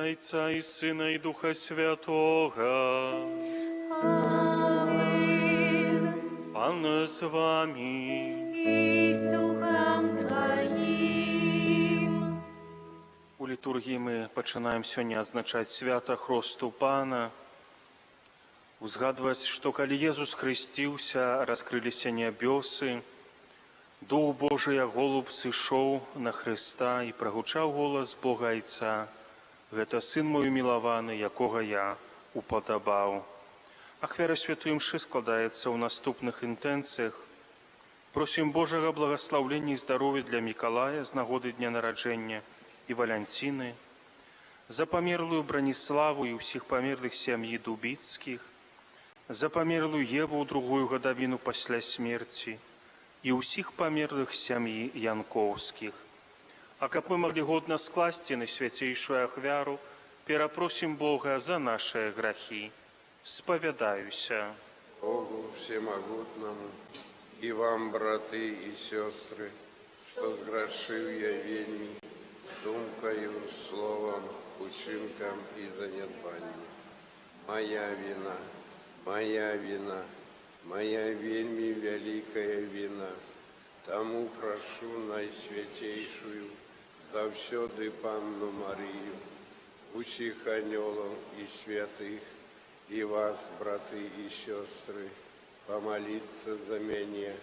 Айца і Сына, і Духа Святога. Амэн. Пан з вамі. І з духам Тваім. У літургіі мы пачынаем сёння адзначаць свята Хросту Пана, узгадваць, што, калі Езус хрысціўся, раскрыліся нябёсы, Дух Божы, як голуб, сышоў на Хрыста, і прагучаў голас Бога Айца: «Гэта Сын мой умілаваны, якога я упадабаў». Ахвяра святой Імшы складаецца ў наступных інтэнцыях. Просім Божага благаслаўлення і здароўя для Мікалая з нагоды дня нараджэння і Валянціны, за памерлую Браніславу і ўсіх памерлых сям'і Дубіцкіх, за памерлую Еву ў другую гадавіну пасля смерці і ўсіх памерлых сям'і Янкоўскіх. А каб мы маглі годна скласці найсвяцейшую ахвяру, перапросім Бога за нашыя грахі. Спавядаюся Богу всемогутному и вам, браты и сестры, что сгрешил я вельми думкою, словом, учинком и занедбаннем. Моя вина, моя вина, моя вельми великая вина. Тому прошу найсвятейшую завсёды Панну Марию, усіх анёлаў и святых, и вас, браты и сестры, помолиться за меня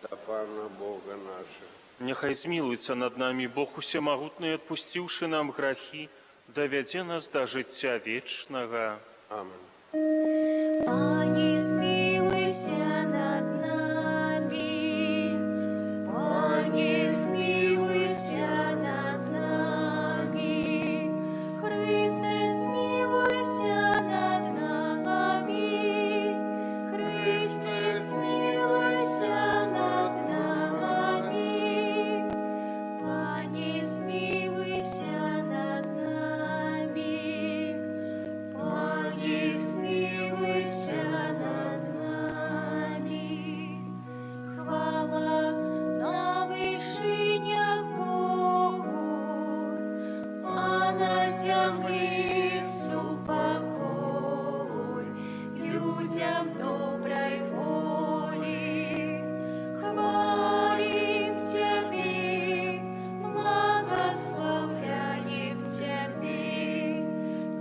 до Пана Бога нашего. Няхай змілуецца над намі Бог усемагутны, адпусціўшы нам грахі, давядзе нас да жыцця вечнага. Амэн. Пане, змілуйся над намі. Пане, змілуйся над намі. Хрысце, змілуйся над намі. Хрысце, змілуйся над намі. Пане, змілуйся над намі. Пане, змілуйся над намі. Хвала на вышынях Богу, а на зямлі супакой людзям добрай волі. Хвалім Цябе, благаслаўляем Цябе,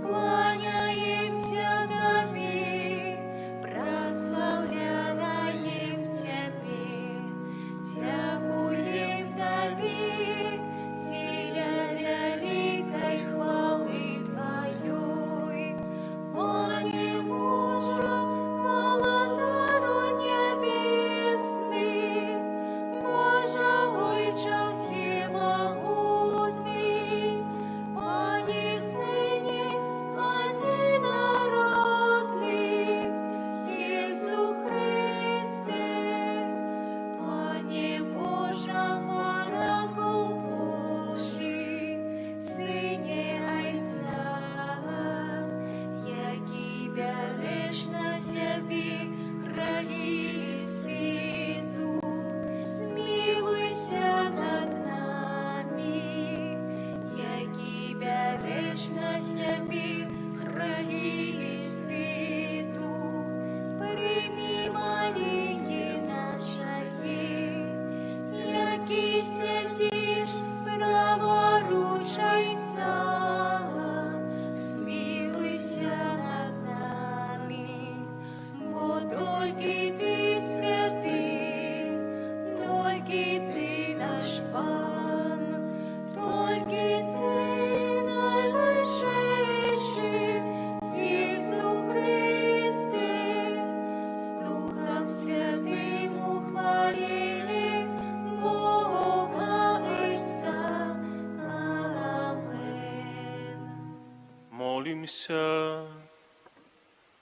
кланяемся Табе, праслаўляем Цябе, дзякуем Табе, дзеля вялікай хвалы Тваёй. Пане Божа, Валадару нябесны, Божа, Ойча ўсемагутны, Пане Сыне адзінародны, Езу Хрысце, Пане Божа, Баранку Божы, Сыне Айца, які бярэш на сябе грахі свету, змілуйся над намі, які бярэш на сябе грахі свету, прымі маленне нашае, які сядзіш праваруч Айца, змілуйся над намі, бо толькі Ты святы, толькі Ты наш Пан, толькі Ты найвышэйшы, Езу Хрысце, з Духам Святым у хвале Бога Айца. Амэн. Молімся.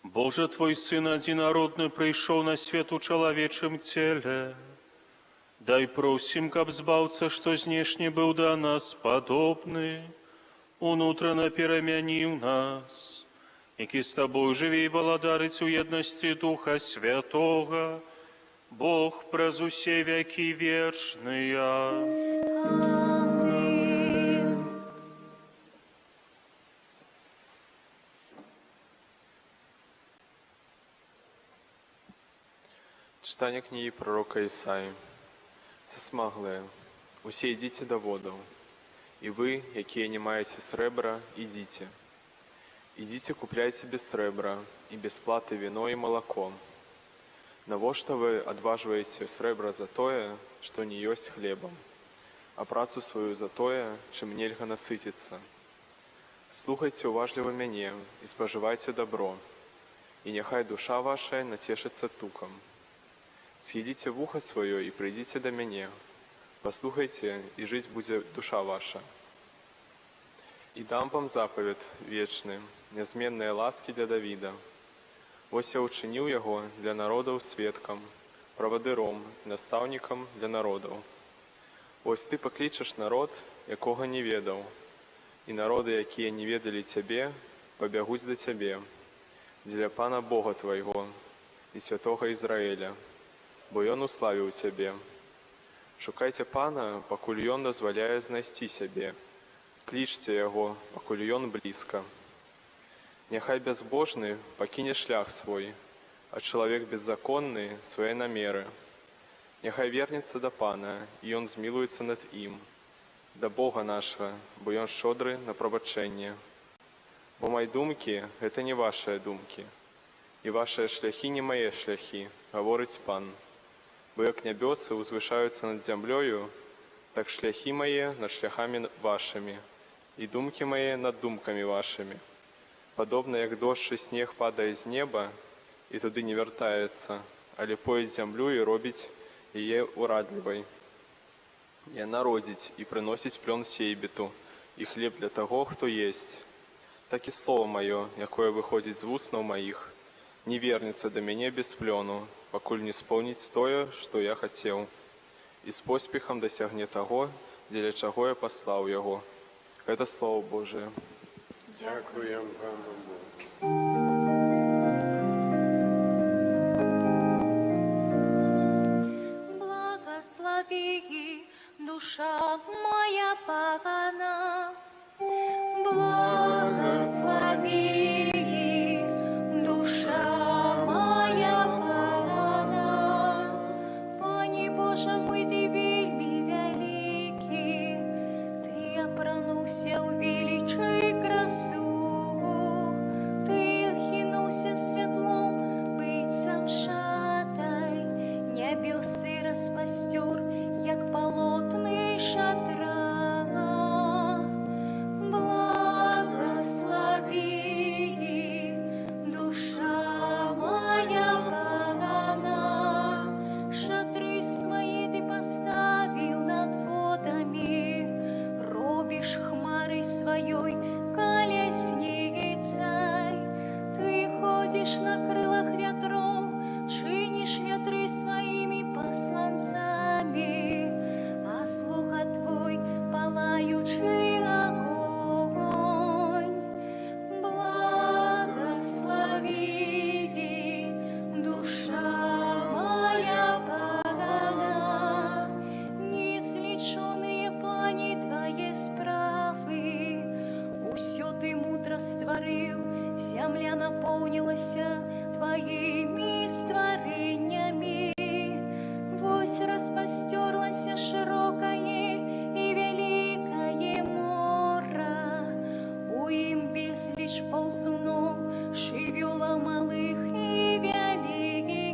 Божа, Твой Сын адзінародны прыйшоў на свет у чалавечым целе. Дай, просім, каб Збаўца, што знешне быў да нас падобны, унутрана перамяніў нас, які з Табою жыве і валадарыць у еднасці Духа Святога, Бог праз усе вякі вечныя. Амэн. Чытанне кнігі прарока Ісаі. Засмаглыя, усе ідзіце да водаў, і вы, якія не маеце срэбра, ідзіце. Ідзіце, купляйце без срэбра і без платы віно і малако. Навошта вы адважваеце срэбра за тое, што не ёсць хлебам, а працу сваю за тое, чым нельга насыціцца? Слухайце уважліва мяне і спажывайце дабро, і няхай душа ваша нацешыцца тукам. Схіліце вуха сваё і прыйдзіце да мяне, паслухайце, і жыць будзе душа ваша. І дам вам запавет вечны, нязменныя ласкі для Давіда. Вось я ўчыніў яго для народаў сведкам, правадыром, настаўнікам для народаў. Вось ты паклічаш народ, якога не ведаў, і народы, якія не ведалі цябе, пабягуць да цябе, дзеля Пана Бога твайго і святога Ізраэля, бо ён уславіў цябе. Шукайце Пана, пакуль ён дазваляе знайсці сябе. Клічце яго, пакуль ён блізка. Няхай бязбожны пакіне шлях свой, а чалавек беззаконны свае намеры. Няхай вернецца да Пана, і ён змілуецца над ім, да Бога нашага, бо ён шчодры на прабачэнне. Бо мае думкі – гэта не вашыя думкі, і вашыя шляхі не мае шляхі, гаворыць Пан. Бо як нябёсы ўзвышаюцца над зямлёю, так шляхі мае над шляхамі вашымі, і думкі мае над думкамі вашымі. Падобна, як дождж і снег падае з неба і туды не вяртаецца, але поіць зямлю і робіць яе урадлівай. Яна родзіць і прыносіць плён сейбіту і хлеб для таго, хто есць. Так і слова маё, якое выходзіць з вуснаў маіх, не вернецца да мяне без плёну, пакуль не споўніць тое, што я хацеў, і з поспехам дасягне таго, дзеля чаго я паслаў яго. Гэта Слова Божае. Дзякуем Пану Богу. Благаславі, душа мая Пана, благаславі, душа мая Пана. Пане Божа мой, Ты вельмі вялікі, Ты апрануўся ў веліч і красу, Ты ахінуўся святлом, быццам шатай, нябёсы распасцёр, як палотны шатра. Благаславі, душа мая Пана, шатры свае Ты паставіў над водамі, робіш хмары сваёй калясніцай. Ты ходзіш на крылах вятроў, чыніш вятры сваімі пасланцамі, а слуга Твой палаючы агонь. Благаславі, душа мая Пана, незлічоныя, Пане, Твае справы, усё Ты мудра стварыў, зямля напоўнілася Тваімі стварэннямі. Вось распасцёрлася шырокае і вялікае мора, у ім безліч паўзуноў, жывёлаў малых і вялікіх.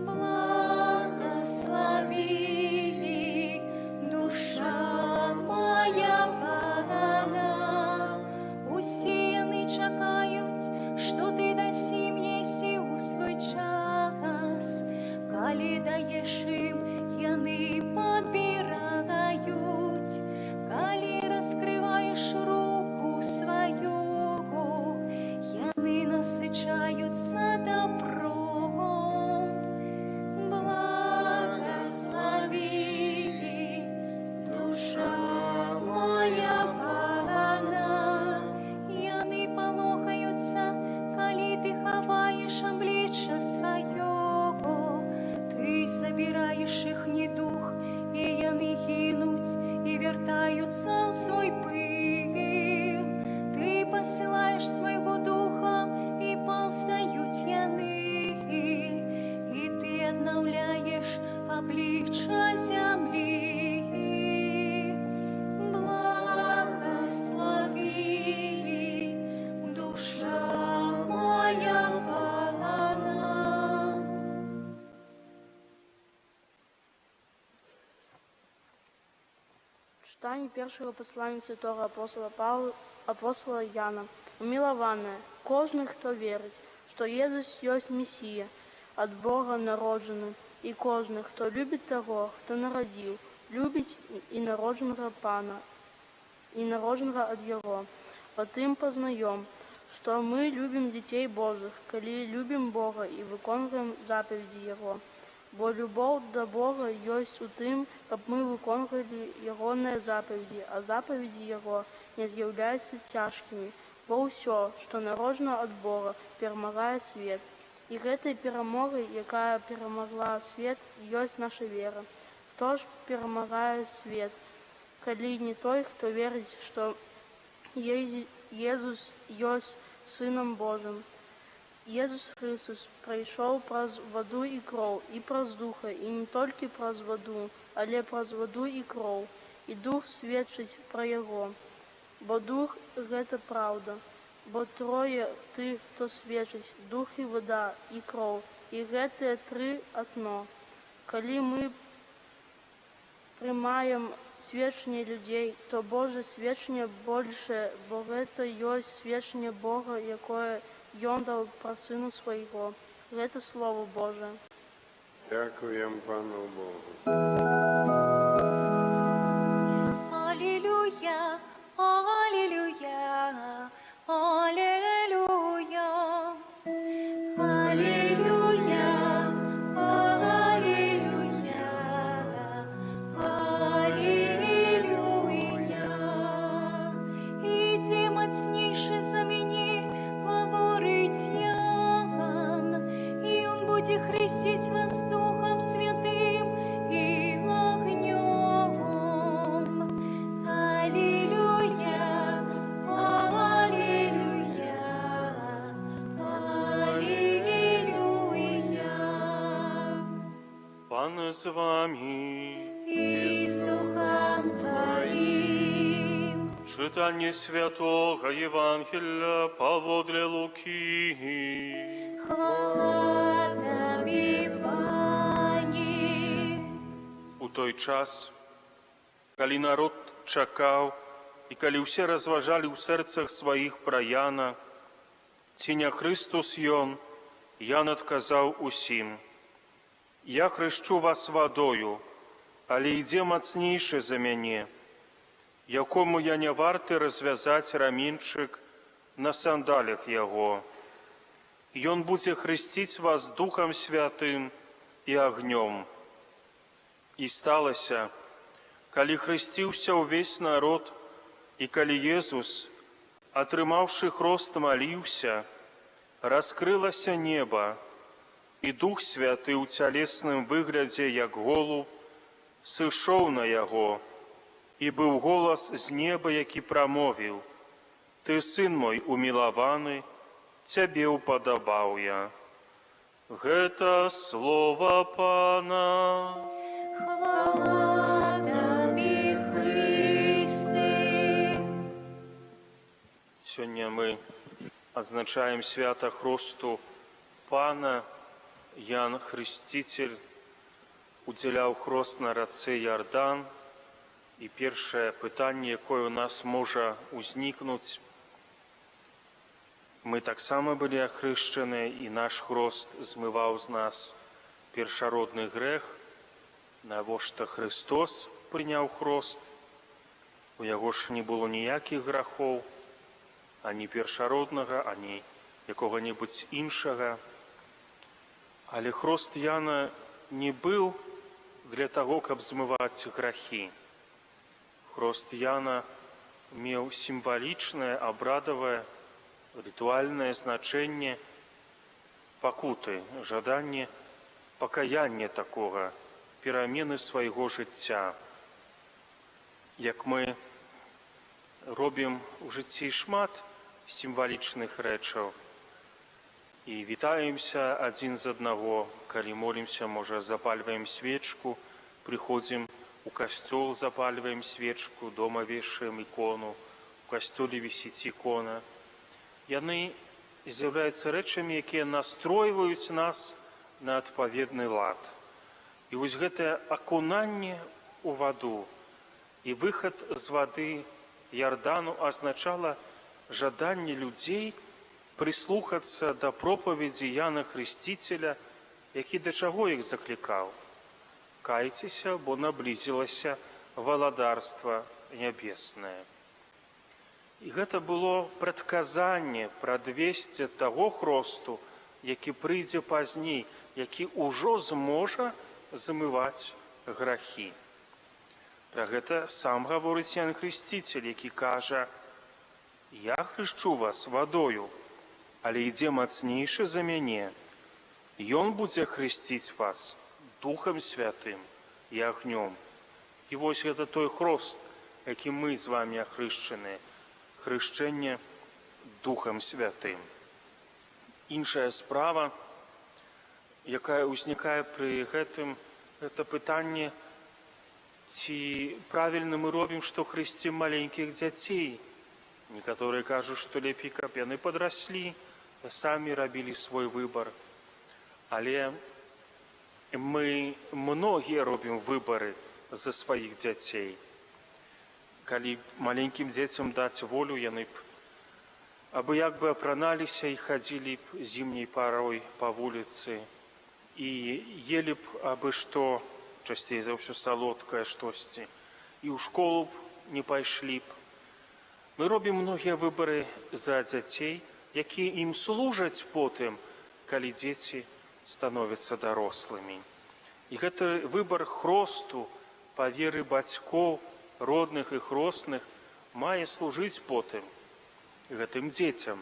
Благаславі, душа мая Пана, усе яны чакаюць, што Ты дасі ім есці ў свой час. Калі даеш ім, яны падбіраюць. Калі раскрываеш руку сваю, яны насычаюцца дабром. Благаславі, душа мая Пана, яны палохаюцца, калі Ты хаваеш аблічча сваё. Ты забіраеш іхні дух, і яны гінуць, і вяртаюцца ў свой пыл. Ты пасылаеш свайго духа, і паўстаюць яны, Чытанне першага паслання святога апостала Павла, апостала Яна. Умілаваныя, кожны, хто верыць, што Езус ёсць Месія, ад Бога народжаны, і кожны, хто любіць таго, хто нарадзіў, любіць і народжанага Пана, і народжанага ад Яго. Па тым пазнаём, што мы любім дзяцей Божых, калі любім Бога і выконваем запаведзі Яго. Бо любоў да Бога ёсць у тым, каб мы выконвалі Ягоныя запаведзі, а запаведзі Яго не з'яўляюцца цяжкімі, бо ўсё, што народжана ад Бога, перамагае свет. І гэтай перамогай, якая перамагла свет, ёсць наша вера. Хто ж перамагае свет, калі не той, хто верыць, што Езус ёсць Сынам Божым? Езус Хрыстус прыйшоў праз ваду і кроў, і праз Духа, і не толькі праз ваду, але праз ваду і кроў. І Дух сведчыць пра Яго. Бо Дух гэта праўда. Бо трое тых, хто сведчыць: Дух і вада, і кроў, і гэтыя тры адно. Калі мы прымаем сведчанне людзей, то Божае сведчанне большае, бо гэта ёсць сведчанне Бога, якое Ён даў пра Сына Свайго. Гэта Слова Божае. Дзякуем Пану Богу. Алілуя, алілуя, алілуя. Алілуя, алілуя, алілуя. Ідзе мацнейшы за мяне, гаворыць Ян, і Ён будзе хрысціць вас Духам Святым і агнём. Алілуя, алілуя, алілуя. Пан з вамі. І з духам Тваім. Чытанне святога Евангелля паводле Лукі. Хвала Табе, Пане. У той час, калі народ чакаў і калі ўсе разважалі ў сэрцах сваіх пра Яна, ці не Хрыстус ён, Ян адказаў усім: «Я хрышчу вас вадою, але ідзе мацнейшы за мяне, якому я не варты развязаць раменьчык на сандалях яго. Ён будзе хрысціць вас Духам Святым і агнём». І сталася, калі хрысціўся ўвесь народ, і калі Езус, атрымаўшы хрост, маліўся, раскрылася неба, і Дух Святы ў цялесным выглядзе, як голуб, сышоў на яго, і быў голас з неба, які прамовіў: «Ты Сын мой умілаваны, цябе ўпадабаў я». Гэта слова Пана. Хвала Табе, Хрысце. Сёння мы адзначаем свята хросту Пана. Ян Хрысціцель удзяляў хрост на рацэ Ярдан. І першае пытанне, якое ў нас можа ўзнікнуць: мы таксама былі ахрышчаны, і наш хрост змываў з нас першародны грэх. Навошта Хрыстос прыняў хрост? У яго ж не было ніякіх грахоў, ані першароднага, ані якога-небудзь іншага. Але хрост Яна не быў для таго, каб змываць грахі. Хрост Яна меў сімвалічнае, абрадавае, рытуальнае значэнне пакуты, жаданне пакаяння такога, перамены свайго жыцця. Як мы робім у жыцці шмат сімвалічных рэчаў і вітаемся адзін з аднаго, калі молімся, можа, запальваем свечку, прыходзім у касцёл, запальваем свечку, дома вешаем ікону, у касцёле вісіць ікона. Яны з'яўляюцца рэчамі, якія настройваюць нас на адпаведны лад. І вось гэтае акунанне ў ваду І выхад з вады Ярдану азначала жаданне людзей прыслухацца да пропаведзі Яна Хрысціцеля, які да чаго іх заклікаў: «Кайцеся, бо наблізілася валадарства нябеснае». І гэта было прадказанне, прадвесце таго хросту, які прыйдзе пазней, які ўжо зможа замываць грахі. Пра гэта сам гаворыць Ян Хрысціцель, які кажа: «Я хрышчу вас вадою, але ідзе мацнейшы за мяне. Ён будзе хрысціць вас Духам Святым і агнём». І вось гэта той хрост, які мы з вами ахрышчаны, хрышчэнне Духам Святым. Іншая справа, якая ўзнікае пры гэтым, гэта пытанне, ці правільна мы робім, што хрысцім маленькіх дзяцей. Некаторыя кажуць, што лепей, каб яны падраслі, самі рабілі свой выбар. Але мы многія робім выбары за сваіх дзяцей. Калі маленькім дзецям даць волю, яны б абы як бы апраналіся і хадзілі б зімняй парой па вуліцы і ели б абы што, часцей за ўсё салодкае штосьці, і ў школу б не пайшлі б. Мы робім многія выбары за дзяцей, якія ім служаць потым, калі дзеці становяцца дарослымі. І гэты выбар хросту па веры бацькоў, родных і хросных мае служыць потым гэтым дзецям.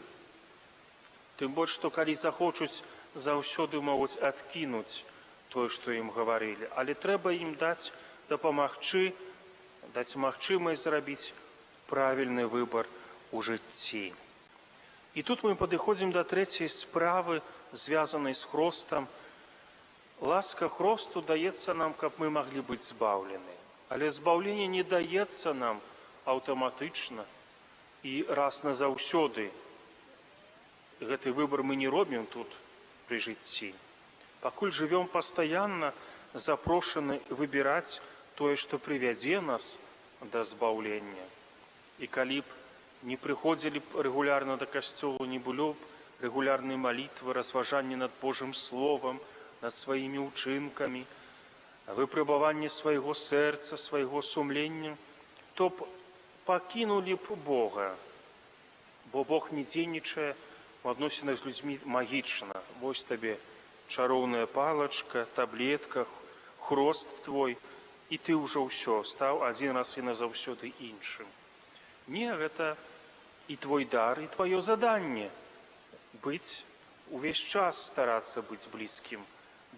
Тым больш, што калі захочуць, заўсёды могуць адкінуць тое, што ім гаварылі. Але трэба ім даць, дапамагчы, даць магчымасць зрабіць правільны выбар у жыцці. І тут мы падыходзім да трэцяй справы, звязанай з хростам. Ласка хросту даецца нам, каб мы маглі быць збаўлены. Але збаўленне не даецца нам аўтаматычна і раз назаўсёды. Гэты выбар мы не робім тут пры жыцці. Пакуль жывём, пастаянна запрошаны выбіраць тое, што прывядзе нас да збаўлення. І калі б не прыходзілі б рэгулярна да касцёлу, не было б рэгулярнай малітвы, разважання над Божым словам, над сваімі ўчынкамі, выпрабаванне свайго сэрца, свайго сумлення, то б пакінулі б Бога, бо Бог не дзейнічае у адносінах з людзьмі магічна. Вось табе чароўная палачка, таблетка, хрост твой, і ты ўжо ўсё стаў адзін раз і назаўсёды іншым. Не, гэта і твой дар, і тваё заданне быць увесь час, старацца быць блізкім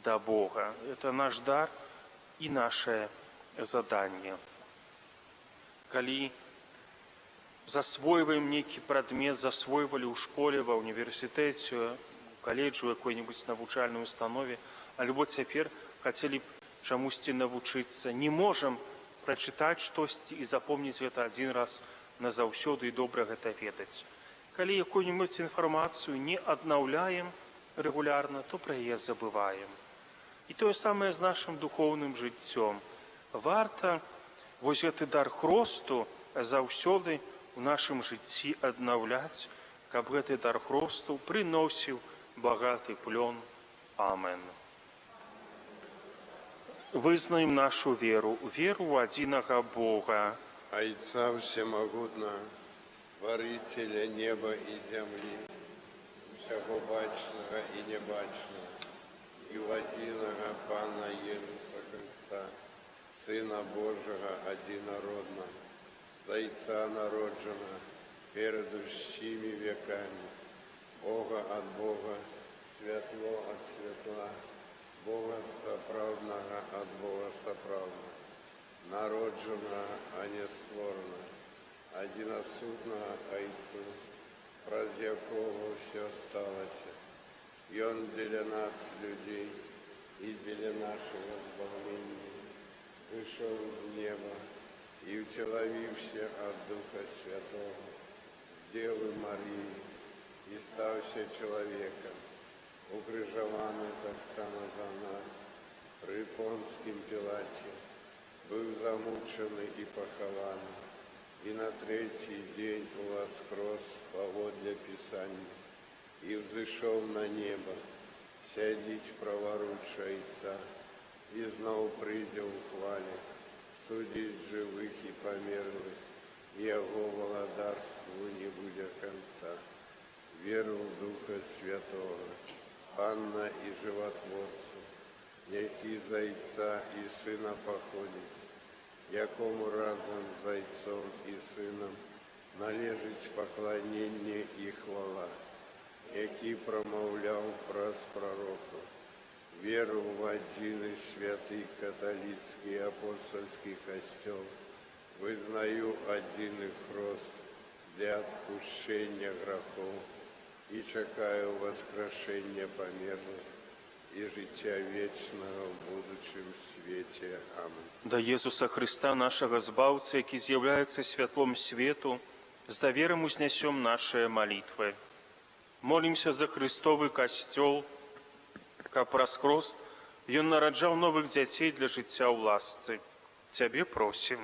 да Бога. Это наш дар і наше заданне. Калі засвойваем нейкі прадмет, засвойвалі ў школе, ва універсітэце, у каледжу, якой-небудзь навучальнай установе, альбо цяпер хацелі б чамусьці навучыцца, не можам прачытаць штосьці і запомніць гэта адзін раз назаўсёды і добра гэта ведаць. Калі якую-нибудь інфармацыю не аднаўляем рэгулярна, то пра яе забываем. І тое самае з нашым духоўным жыццём. Варта вось гэты дар хросту заўсёды у нашым жыцці аднаўляць, каб гэты дар хросту прыносіў багаты плён. Амен. Вызнаем нашу веру, веру ў адзінага Бога, Айца Усемагутнага, Стварыцеля неба і зямлі, усяго бачнага і нябачнага, і ў адзінага Пана Езуса Хрыста, Сына Божага адзінароднага, з Айца народжанага перад усімі вякамі, Бога ад Бога, святло ад святла, Бога сапраўднага ад Бога сапраўднага, народжанага, а не створанага, адзінасутнага Айцу, праз якога ўсё сталася. Ён для нас, людзей, і для нашага збаўлення выйшаў з неба і ўцелавіўся ад Духа Святога, з Дзевы Марыі, і стаўся чалавекам, укрыжаваны таксама за нас пры Понцкім Пілаце, быў замучаны. замучаны і пахаваны, і на трэці дзень уваскрос паводле Пісання, і ўзышоў на неба, сядзіць праваруч Айца, і зноў прыйдзе ў хвале, судзіць жывых і памерлых, і Яго валадарству не будзе канца. Веру ў Духа Святога, Пана і Жыватворцу, які з Айца і Сына паходзіць, якому разам з Айцом і Сынам належыць пакланенне і хвала, які прамаўляў праз прарокаў. Веру ў адзін і святы каталіцкі апостальскі Касцёл, вызнаю адзін хрост для адпушчэння грахоў і чакаю ўваскрашэння памерлых і жыцця вечнага ў будучым свеце. Амэн. Да Езуса Хрыста, нашага Збаўцы, які з'яўляецца святлом свету, з даверам узнясём нашыя малітвы. Молімся за Хрыстовы Касцёл, каб праз хрост ён нараджаў новых дзяцей для жыцця ў ласцы. Цябе просім.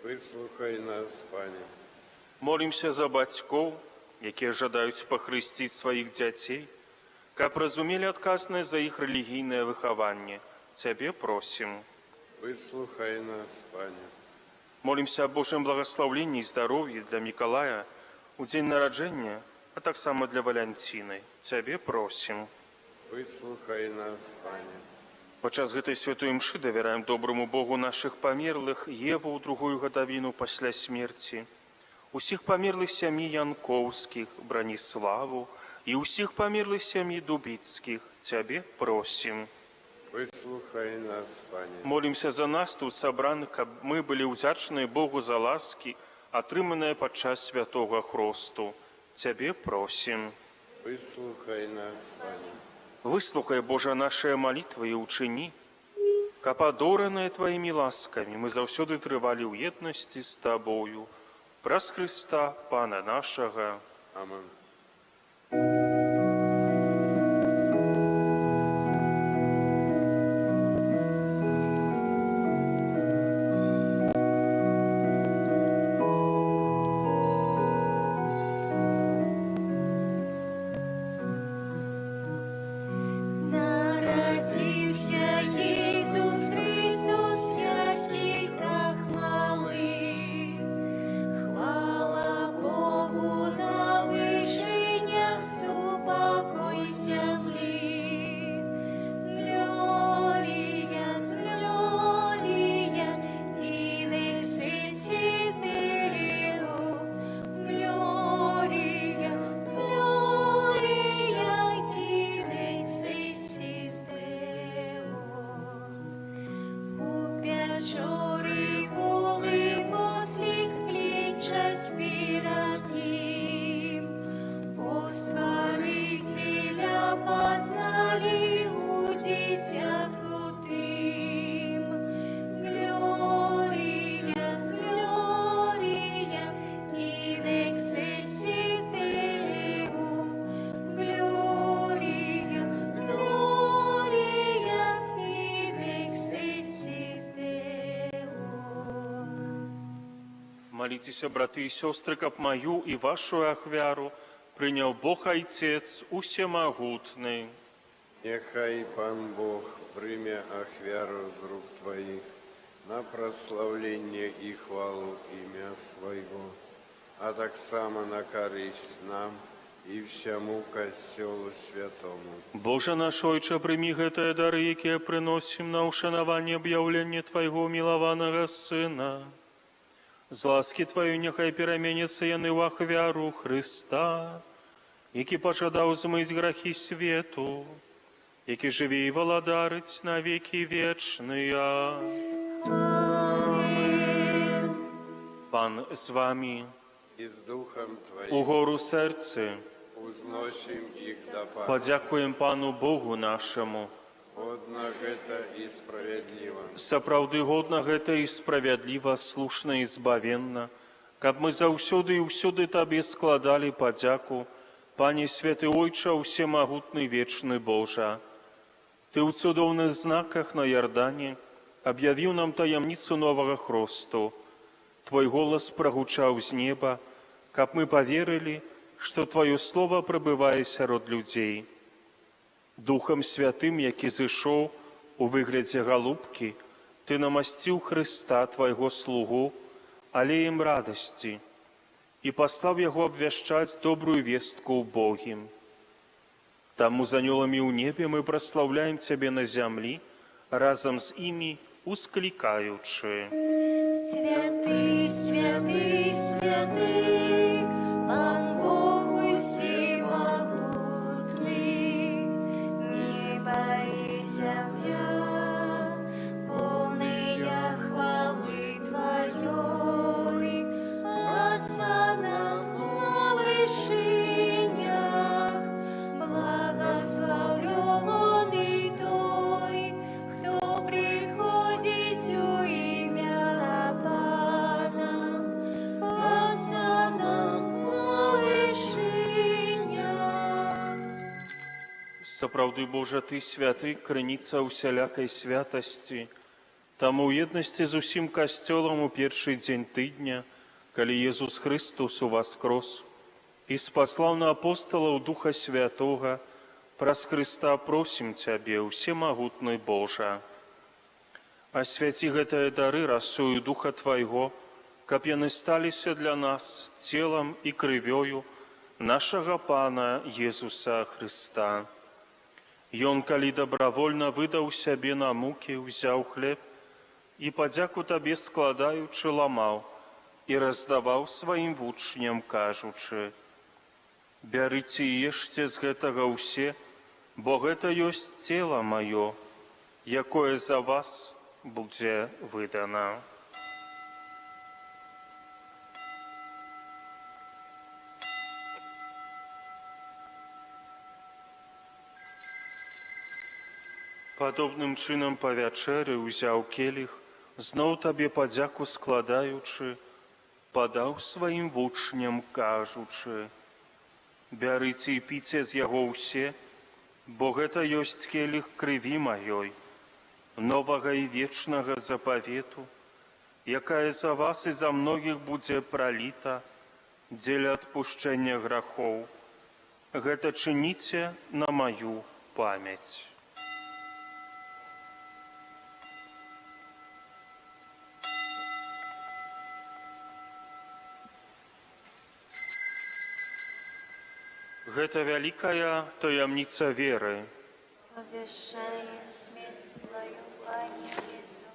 Выслухай нас, Пане. Молімся за бацькоў, якія жадаюць пахрысціць сваіх дзяцей, каб разумелі адказнасць за іх рэлігійнае выхаванне. Цябе просім. Выслухай нас, Пане. Молімся аб Божым благаслаўленні і здароўі для Мікалая ў дзень нараджэння, а таксама для Валянціны. Цябе просім. Выслухай нас, Пане. Падчас гэтай святой імшы давяраем добраму Богу нашых памерлых, Еву ў другую гадавіну пасля смерці, усіх памерлых сям'і Янкоўскіх, Браніславу і ўсіх памерлых сям'і Дубіцкіх. Цябе просім. Выслухай нас, Пане. Молімся за нас тут сабраных, каб мы былі ўдзячныя Богу за ласкі, атрыманыя падчас святога хросту. Цябе просім. Выслухай нас, Пане. Выслухай, Божа, нашыя малітвы і ўчыні, каб адораныя Тваімі ласкамі мы заўсёды трывалі ў еднасці з Табою. Праз Хрыста, Пана нашага. Амэн. Нарадзіўся Езус Хрыстус, ясельках малых. Хвала Богу на вышынях, супакой зямлі. Глорія, глорія, in excelsis Deo. Глорія, глорія, in excelsis Deo. У пячоры волы ослик клічаць перад ім. Бо Стварыцеля пазналі у дзіцятку тым. Глорія, глорія, in excelsis Deo. Глорія, глорія, in excelsis Deo. Маліцеся, браты і сёстры, каб маю і вашу ахвяру прыняў Бог Айцец усемагутны. Няхай Пан Бог прыме ахвяру з рук Тваіх на праслаўленне і хвалу імя Свайго, а таксама на карысць нам і ўсяму Касцёлу Святому. Божа наш Ойча, прымі гэтыя дары, якія прыносім на ўшанаванне аб'яўлення Твайго ўмілаванага Сына. З ласкі Тваёй няхай пераменяцца яны ў ахвяру Хрыста, які пажадаў змыць грахі свету, які жыве і валадарыць на векі вечныя. Амэн. Пан з вамі. І з духам Тваім. Угору сэрцы. Узносім іх да Пана. Падзякуем Пану Богу нашаму. Годна гэта і справядліва. Сапраўды годна гэта і справядліва, слушна і збавенна, каб мы заўсёды і ўсюды Табе складалі падзяку, Пане святы Ойча, усемагутны вечны Божа. Ты ў цудоўных знаках на Ярдане аб'явіў нам таямніцу новага хросту. Твой голас прагучаў з неба, каб мы паверылі, што Тваё Слова прабывае сярод людзей. Духам Святым, які зышоў у выглядзе галубкі, Ты намасціў Хрыста, Твайго слугу, алеем радасці, і паслаў яго абвяшчаць добрую вестку убогім. Таму з анёламі ў небе мы праслаўляем Цябе на зямлі, разам з імі усклікаючы. Святы, святы, святы, Пан Бог усемагутны, неба і зямля, полныя хвалы Тваёй, Асанна на вышынях, благаслаўлёны той, хто прыходзіць у імя Пана, Асанна на вышынях. Сапраўды, Божа, Ты святы, крыніца ўсялякай святасці. Таму ў еднасці з усім Касцёлам у першы дзень тыдня, калі Езус Хрыстус уваскрос і спаслаў на апосталаў Духа Святога, праз Хрыста просім Цябе, усемагутны Божа. Асвяці гэтыя дары расою Духа Твайго, каб яны сталіся для нас целам і крывёю нашага Пана Езуса Хрыста. Ён, калі добравольна выдаў сябе на мукі, узяў хлеб і, падзяку Табе складаючы, ламаў і раздаваў сваім вучням, кажучы: «Бярыце і ешце з гэтага ўсе, бо гэта ёсць цела маё, якое за вас будзе выдана». Падобным чынам па вячэры ўзяў келіх, зноў Табе падзяку складаючы, падаў сваім вучням, кажучы: «Бярыце і піце з яго ўсе, бо гэта ёсць келіх крыві маёй, новага і вечнага запавету, якая за вас і за многіх будзе праліта дзеля адпушчэння грахоў. Гэта чыніце на маю памяць». Гэта вялікая таямніца веры. Павяшчаем смерць Тваю, Пане Езу,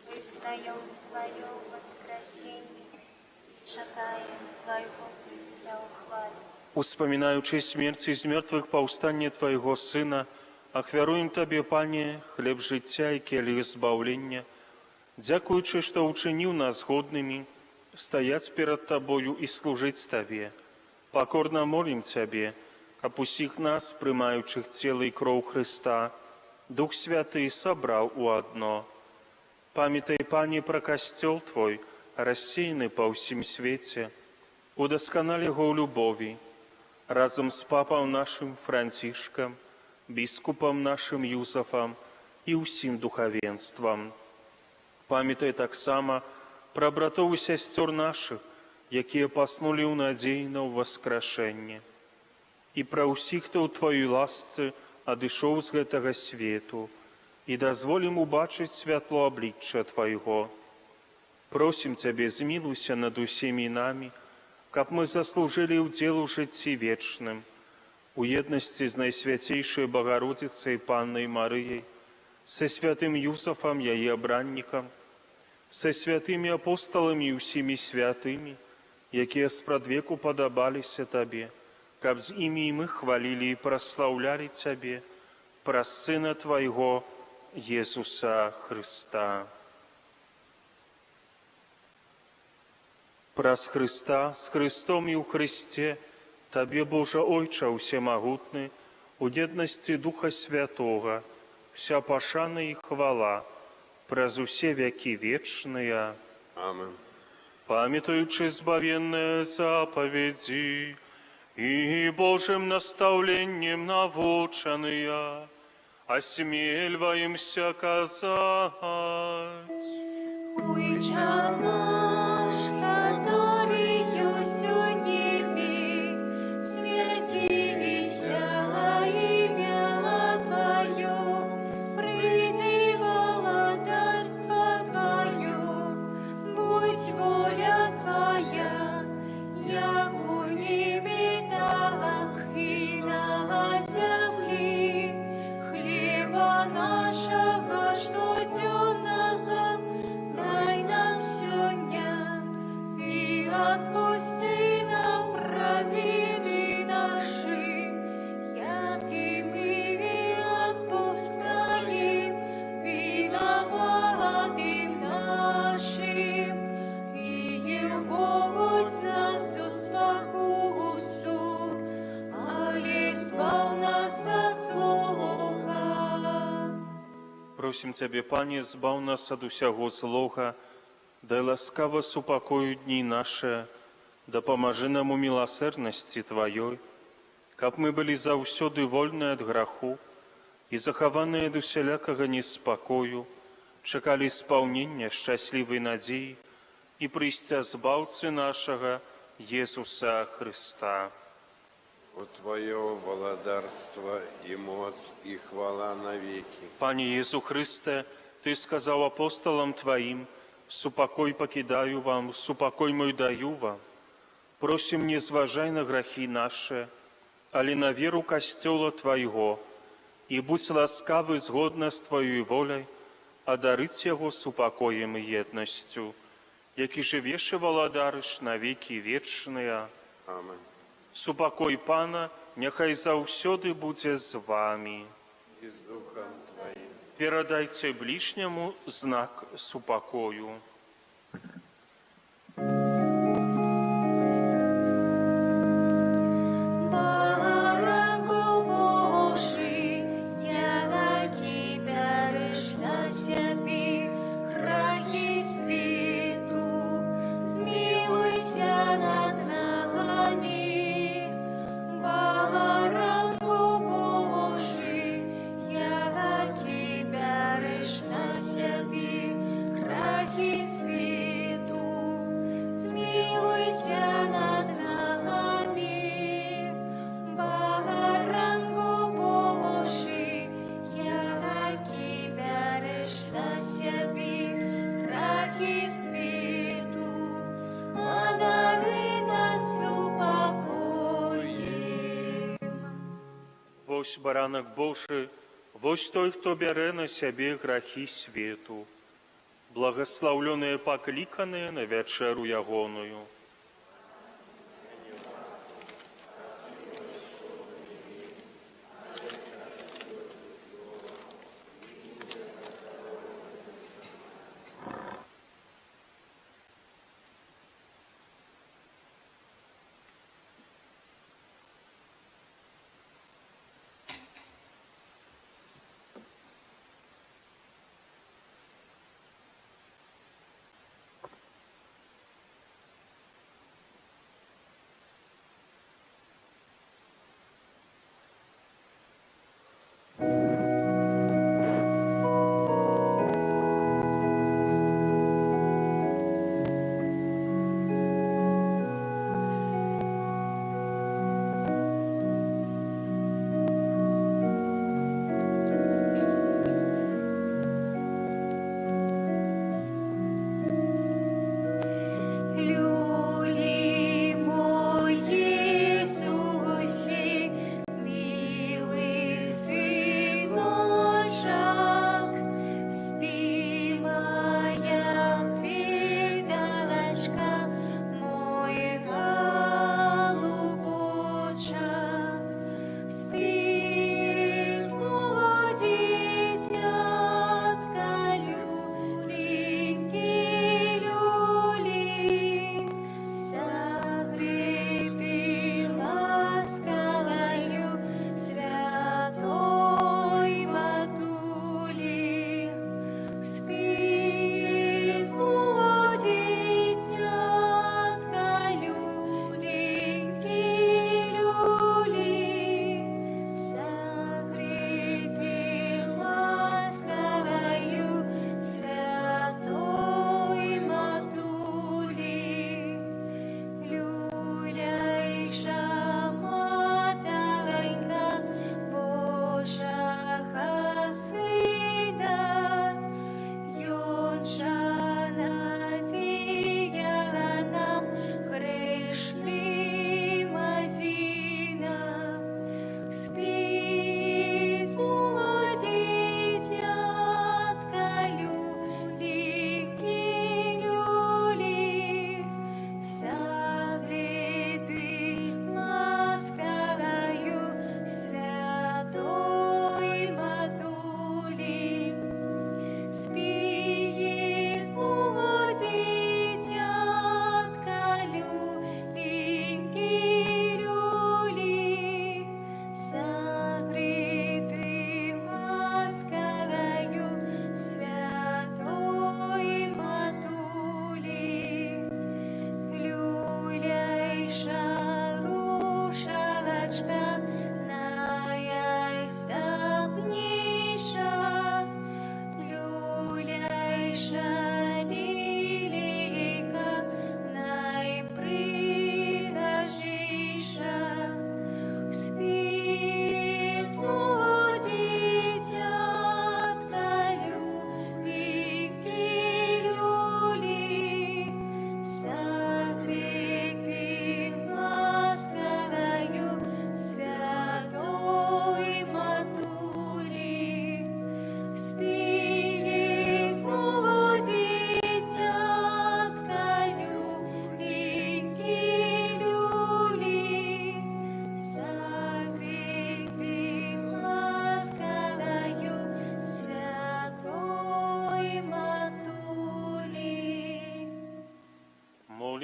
вызнаём Тваё ўваскрасенне і чакаем Твайго прыйсця ў хвале. Успамінаючы смерць і з мёртвых паўстанне Твайго Сына, ахвяруем Табе, Пане, хлеб жыцця і келіх збаўлення, дзякуючы, што ўчыніў нас годнымі стаяць перад Табою і служыць Табе. Пакорна молім Цябе, каб усіх нас, прымаючых цела і кроў Хрыста, Дух Святы сабраў у адно. Памятай, Пане, пра Касцёл Твой, рассеяны па ўсім свеце, удасканаль яго ў любові, разам з папам нашым Францішкам, біскупам нашым Юзафам і ўсім духавенствам. Памятай таксама пра братоў і сясцёр нашых, якія паснулі ў надзеі на ўваскрашэнне, і пра ўсіх, хто ў Тваёй ласцы адышоў з гэтага свету, і дазволім убачыць святло аблічча Твайго. Просім Цябе, змілуйся над усімі намі, каб мы заслужылі ўдзел у жыцці вечным, у еднасці з Найсвяцейшай Багародзіцай Паннай Марыяй, са святым Юзафам, яе абраннікам, са святымі апосталамі і ўсімі святымі, якія спрадвеку падабаліся Табе, каб з імі і мы хвалілі і праслаўлялі Цябе праз Сына Твайго, Езуса Хрыста. Праз Хрыста, з Хрыстом і ў Хрысце, Табе, Божа Ойча ўсемагутны, у еднасці Духа Святога, вся пашана і хвала, праз усе вякі вечныя. Амен. Памятаючы збавенныя запаведзі і Божым настаўленнем навучаныя, Осмельваемся казаць. Ойча наш, каторы ёсць у небе, свяціся імя Тваё, прыйдзі валадарства Тваё, будзь воля Твая, як у небе, так і на зямлі. Хлеба нашага штодзённага дай нам сёння, і адпусці нам правіны нашы, як і мы адпускаем вінаватым нашым. І не ўводзь нас у спакусу, але збаў нас ад злога. Просім Цябе, Пане, збаў нас ад усяго злога, дай ласкава супакою дні нашы, дапамажы нам у міласэрнасці Тваёй, каб мы былі заўсёды вольныя ад граху і захаваныя ад усялякага неспакою, чакалі спаўнення шчаслівай надзеі і прыйсця Збаўцы нашага Езуса Хрыста. Бо Тваё валадарства і моц і хвала навекі. Пане Езу Хрысце, Ты сказаў апосталам Тваім: «Супакой пакідаю вам, супакой мой даю вам». Просім, не зважай на грахі нашы, але на веру Касцёла Твайго, і будзь ласкавы згодна з Тваёй воляй адарыць яго супакоем і еднасцю, які жывеш і валадарыш на векі вечныя. Амен. Супакой Пана няхай заўсёды будзе з вамі. І з духам Тваім. Перадайце бліжняму знак супакою. Баранку Божы, які бярэш на сябе грахі свету, змілуйся над намі. Баранку Божы, які бярэш на сябе грахі свету, змілуйся над намі. Баранку Божы, які бярэш на сябе грахі свету, адары нас супакоем. Вось Баранак Божы, вось той, хто бярэ на сябе грахі свету. Благаслаўлёныя пакліканыя на вячэру ягоную.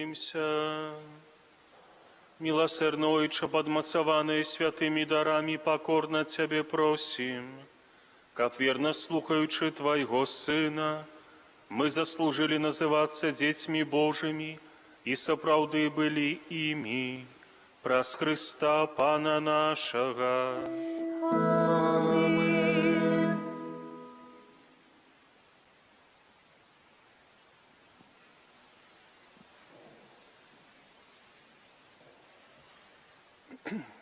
Памолімся. Міласэрны Ойча, падмацаваныя святымі дарамі, пакорна Цябе просім, каб, верна слухаючы Твайго Сына, мы заслужылі называцца дзецьмі Божымі і сапраўды былі імі. Праз Хрыста Пана нашага. Амэн.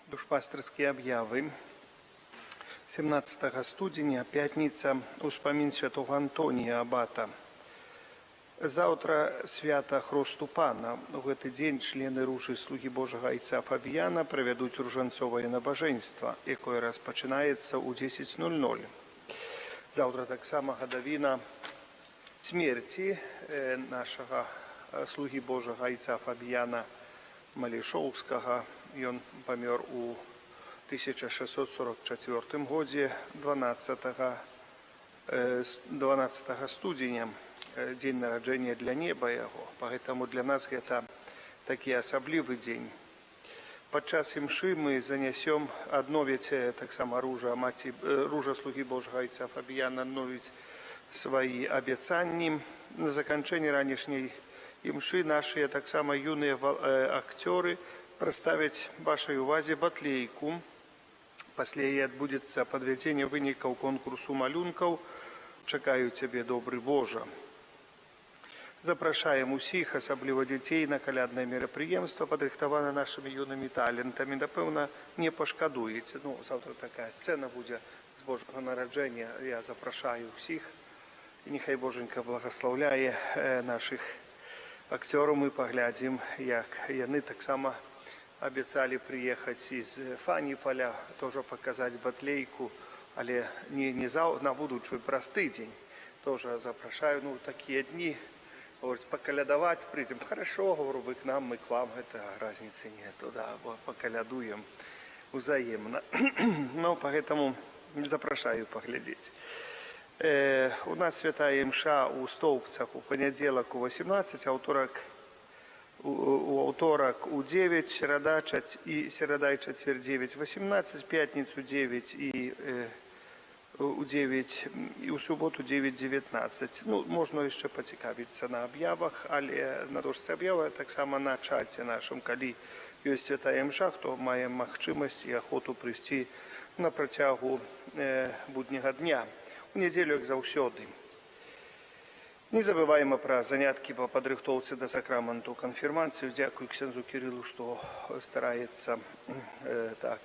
Душпастырскія аб'явы. 17 студзеня, пятніца, успамін святого Антонія Абата. Заўтра свята Хросту Пана. У гэты дзень члены ружы слугі Божага айца Фабіяна правядуць ружанцовае набажэнства, якое распачынаецца ў 10:00. Заўтра таксама гадавіна смерці нашага слугі Божага айца Фабіяна Малішоўскага. Ён памёр у 1644 годзе 12 студзеня, дзень нараджэння для неба яго. Поэтому для нас гэта такі асаблівы дзень. Падчас імшы мы занясём, адновіць таксама ружа маці, ружа слугі Божага айца Фабіяна адновіць свае абяцанні. На заканчэнне ранішняй імшы нашыя таксама юныя акцёры прадставяць вашай увазе батлейку. Пасля яе адбудзецца падвядзенне вынікаў конкурсу малюнкаў «Чакаю цябе, добры Божа». Запрашаем усіх, асабліва дзяцей, на каляднае мерапрыемства, падрыхтавана нашымі юнымі талентамі. Напэўна, не пашкадуеце. Ну, заўтра такая сцэна будзе з Божага нараджэння. Я запрашаю ўсіх. І няхай Божанька благаслаўляе нашых акцёраў. Мы паглядзім, як яны таксама абяцалі прыехаць з Фаніпаля, тоже паказаць батлейку, але не на будучую, праз тыдзень. Тоже запрашаю, ну, такія дні. Говорит, пакалядаваць прыйдзем. Хорошо, говорю, вы к нам, мы к вам, это разницы нету, да, пакалядуем узаемна. Ну, поэтому запрашаю паглядзець. У нас святая імша у Стоўбцах у панядзелак у 18, аўторак у аўторак у 9, серада і серада і чацвер 9:18, пятніцу 9 і у 9 і ў суботу 9:19. Ну, можна яшчэ пацікавіцца на аб'явах, але на дошцы аб'явы, таксама на чаце нашым, калі ёсць святая імша, хто мае магчымасць і ахвоту прыйсці на працягу будняга дня. У нядзелю, як заўсёды. Не забываем пра заняткі па падрыхтоўцы да сакраменту канфірмацыю. Дзякую ксяндзу Кірылу, што стараецца так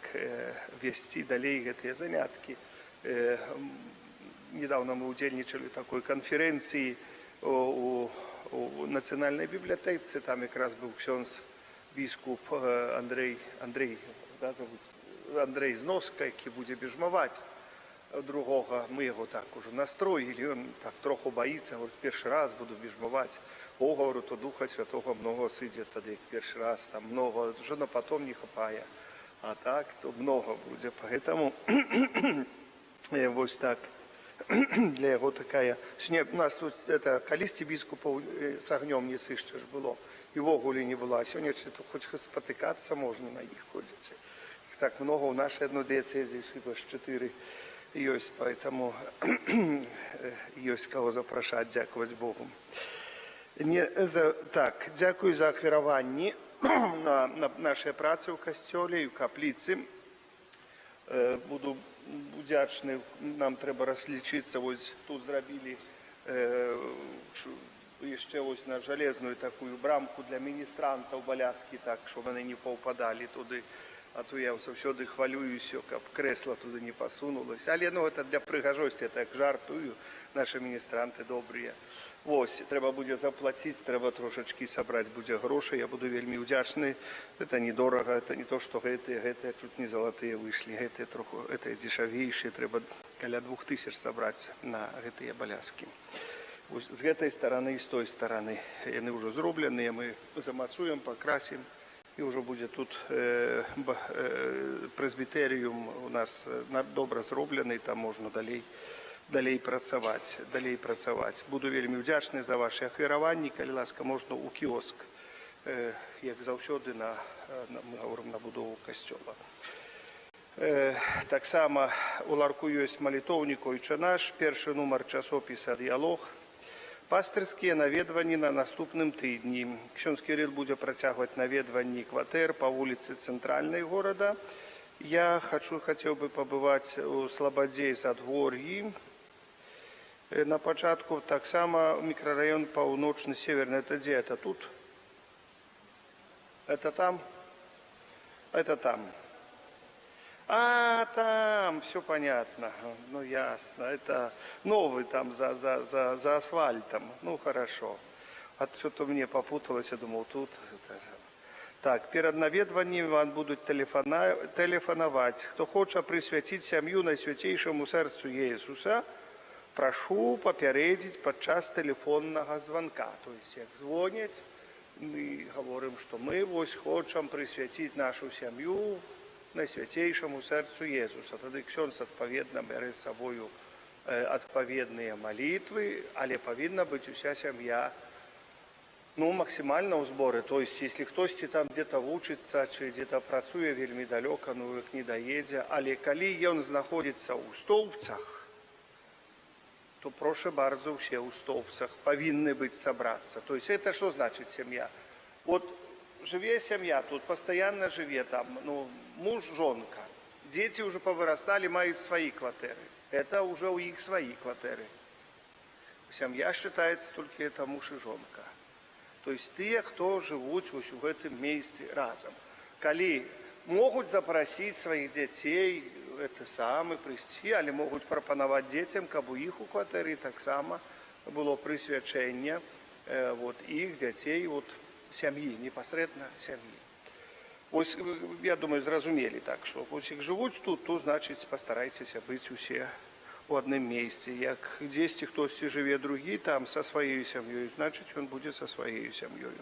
весці далей гэтыя заняткі. Недавно мы удзельнічалі ў такой канферэнцыі у нацыянальнай бібліятэцы. Там якраз быў ксёндз біскуп Андрей, да, зовут? Андрей Зноска, які будзе бежмаваць другога. Мы яго так ужо настроілі, ён так троху баіцца, говорит, першы раз буду бежмаваць. О, говорю, то Духа Святого много сыдзе тады, як першы раз, там много, уже на потом не хапае. А так, то много будзе. Поэтому вось так для яго такая. Сёння у нас тут это, калісьці біскупаў з агнём не сышчаш было, і ўвогуле не было. А сёння ці то хоць спатыкацца можна на іх ходзячы. Іх так много ў нашай адной дыяцэзіі, хіба ж 4 ёсць, поэтому ёсць каго запрашаць, дзякаваць Богу. Не, так, дзякую за ахвяраванні на нашай працы ў касцёле і ў капліцы. Буду удзячны, нам трэба разлічыцца, вось тут зрабілі яшчэ вось на жалезную такую брамку для міністрантаў баляскі, так, щоб яны не паўпадалі туды. А то я заўсёды хвалююся, каб крэсла туды не пасунулася. Але, ну, это для прыгажосці, я так жартую, нашы міністранты добрыя. Вось, трэба будзе заплаціць, трэба трошачкі сабраць будзе грошы, я буду вельмі ўдзячны. Это недорага, это не то, што гэтыя чуть не залатыя выйшлі, гэтыя троху, гэтыя дзешавейшыя, трэба каля 2000 сабраць на гэтыя баляскі. Вось, з гэтай стараны і з той стараны яны ўжо зробленыя, мы замацуем, пакрасім, і ўжо будзе тут прэзбітэрыум у нас добра зроблены, там можна далей працаваць. Буду вельмі ўдзячны за вашы ахвяраванні, калі ласка, можна ў кіоск. Як заўсёды мы гаворым на будову касцёла. Таксама у ларку ёсць малітоўнік «Ойча наш», першы нумар часопіса «Дыялог». Пастырскія наведванні на наступным тыдні. Ксёндз Кірыл будзе працягваць наведванні кватэр па вуліцы Цэнтральнай горада. Я хацеў бы пабываць у Слабадзе і Задвор'і. На пачатку таксама мікрараён Паўночны Северны. Это дзе? Это тут? Это там? Это там. А, там, все понятно. Ну, ясно. Это новый там за асфальтом. Ну, хорошо. А что-то мне попуталось, я думал, тут. Это... Так, перад наведваннем вам будуць тэлефанаваць. Хто хоча прысвяціць сям'ю Найсвяцейшаму сэрцу Езуса, прашу папярэдзіць падчас тэлефоннага званка. То есть, як звоняць, мы гаворым, што мы вось хочам прысвяціць нашу сям'ю Найсвяцейшаму сэрцу Езуса. Тады ксёндз адпаведна бярэ з сабою адпаведныя малітвы, але павінна быць уся сям'я, ну, максімальна ў зборы. То есть, если хтосьці там где-то вучыцца, ці где-то працуе вельмі далёка, ну, як не даедзе, але калі ён знаходзіцца ў Стоўбцах, то прошу bardzo, усе ў Стоўбцах павінны быць сабрацца. То есть, это что значит семья? Вот жыве сям'я, тут постоянно жыве там, ну, муж, жонка. Дети уже повырастали, маюць свои кватэры. Это уже у іх свои кватэры. Сям'я считается только это муж и жонка. То есть тыя, хто жывуць вось у гэтым месцы разам. Калі могуць запрасіць сваіх дзяцей, это самы прыйсці, але могуць прапанаваць дзецям, каб у іх у кватэры таксама было прысвячэнне, вот, іх дзяцей, вот, сям'і, непасрэдна сям'і. Ось, я думаю, зразумелі так, што вось як жывуць тут, то значыць пастарайцеся быць усе у адным месцы. Як дзесьці хтосьці жыве другі там са сваёй сям'ёй, значыць ён будзе са сваёй сям'ёю.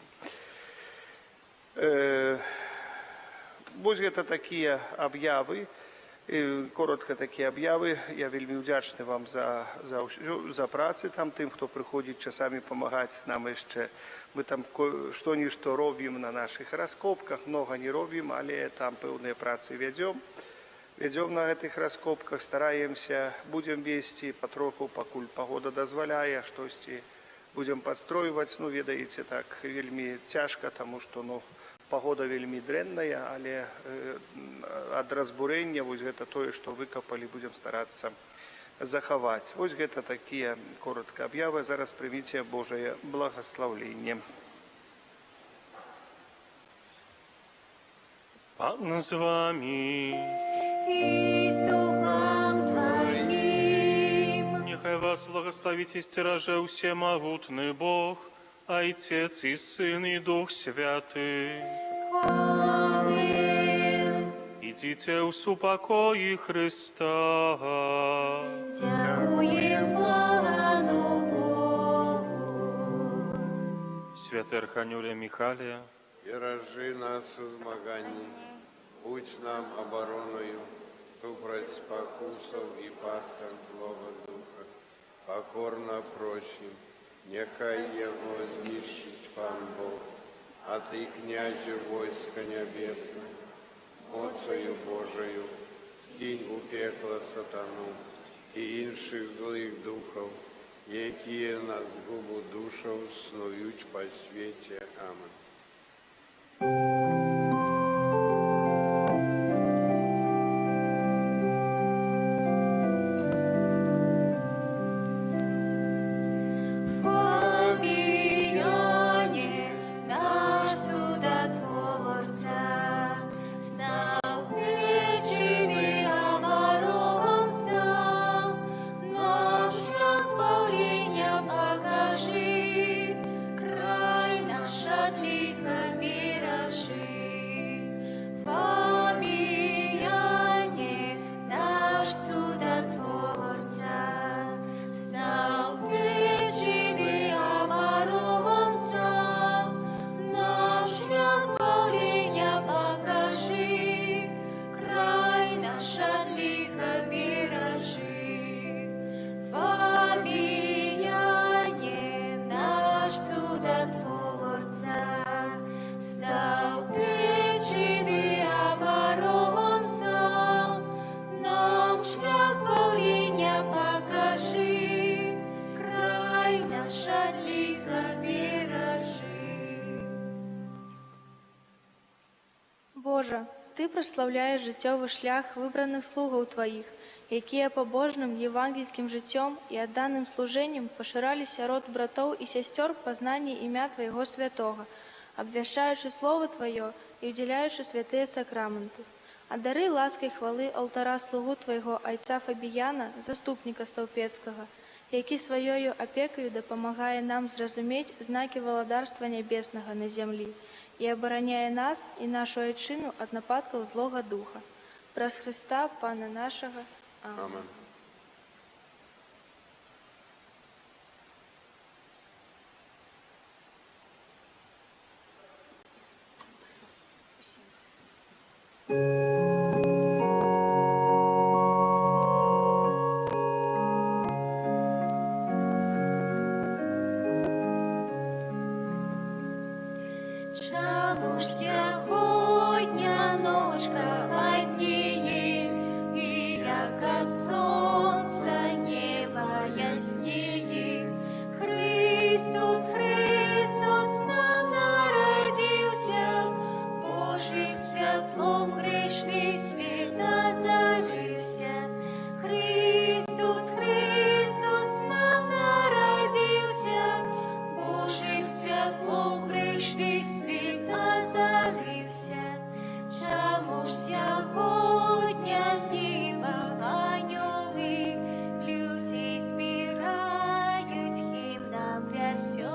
Вось гэта такія аб'явы, коротка такія аб'явы. Я вельмі ўдзячны вам за працы там, тым, хто прыходзіць часамі памагаць нам яшчэ. Мы там што-нішто робім на нашых раскопках, многа не робім, але там пэўныя працы вядзём. Вядзём на гэтых раскопках, стараемся, будзем весці патроху, пакуль пагода дазваляе, штосьці будзем падстройваць. Ну, ведаеце, так вельмі цяжка, таму што, ну, пагода вельмі дрэнная, але ад разбурэння вось гэта тое, што выкапалі, будзем старацца захаваць. Вось гэта такія коротка аб'явы. Зараз прыміце Божае благаслаўленне. Пан з вамі. І з духам тваім. Няхай вас благаславіць і сцеражэ ўсемагутны Бог, Айцец і Сын і Дух Святы. Амэн. Ідзіце ў супакоі Хрыста. Дзякуем Пану Богу. Святы Арханёле Міхале, Беражы нас у змаганні, будзь нам абаронаю супраць спакусаў і пастак злога духа. Пакорна просім, няхай яго знішчыць Пан Бог, а ты, князе войска нябеснага, моцаю Божаю, скінь у пекла сатану і іншых злых духаў, якія на згубу душаў снуюць па свеце. Амэн. Фабіяне, наш цудатворца, стаў вечны абаронца, наш шлях збаўлення пакажы, край наш ад ліха беражы. Божа, Ты праслаўляеш жыццёвы шлях выбраных слугаў Тваіх, якія пабожным евангельскім жыццём і адданым служэннем пашыралі сярод братоў і сясцёр пазнанне імя Твайго святога, абвяшчаючы Слова Тваё і ўдзяляючы святыя сакрамэнты. Адары ласкай хвалы алтара слугу Твайго айца Фабіяна, заступніка Стаўпецкага, які сваёю апекаю дапамагае нам зразумець знакі валадарства нябеснага на зямлі і абараняе нас і нашу айчыну ад нападкаў злога духа. Праз Хрыста, Пана нашага. Амэн. Амэн. Чаму ж сягоння ночка ладнее, і як ад сонца неба яснее? Хрыстос, Хрыстос нам нарадзіўся, Божым святлом грэшны свет азарыўся. Хрыстос, Хрыстос нам нарадзіўся, Божым святлом грэшны свет азарыўся. Чаму ж сягоння з неба анёлы людзей збіраюць гімнам вясёлым?